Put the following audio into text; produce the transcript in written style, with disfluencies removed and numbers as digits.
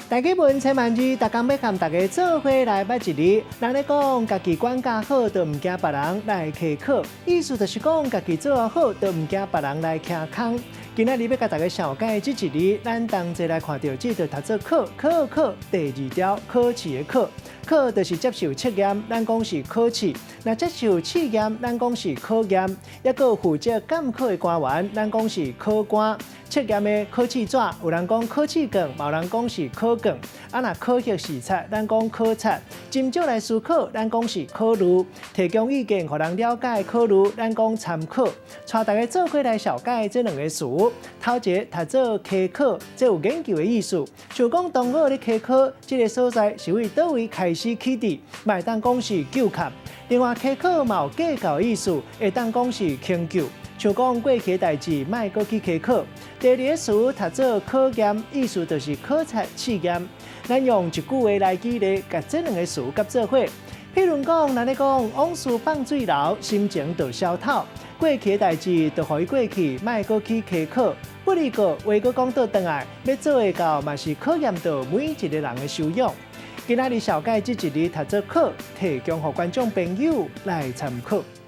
大家問千萬字，逐工欲共大家做伙來捌一字。人咧講，家己管教好，就毋驚別人來開課。意思就是講，家己做得好，就毋驚別人來徛空。今仔日欲共大家紹介這一字，咱同齊來看著這就讀做考，考考第二條考試的考，考就是接受測驗，咱講是考試；若接受試驗，咱講是考驗。抑閣負責監考的官員，咱講是考官。測驗的考試紙，有人講考試卷，嘛有人講是考卷。啊，若考核視察，咱講考察。斟酌來思考，咱講是考慮。提供意見，予人了解考慮，咱講參考。帶大家做伙來紹介這兩个詞。頭一个讀做溪考，這有研究的意思。像講同學咧溪考，這个所在是為佗位開始起佇，嘛會當講是究勘。另外溪考嘛有計較的意思，會當講是研究。像講過去的代誌，莫閣去溪考。第二个詞讀做考驗，意思就是考察試驗。咱用一句話來舉例，共這兩个詞結做伙。譬如講，咱咧講往事放水流，心情就消透。過去的代誌就予伊過去，莫閣去溪考。不離個話閣講倒轉來，欲做會到嘛是考驗著每一个人的修養。今仔日紹介這一字讀做考，提供予觀眾朋友來參考。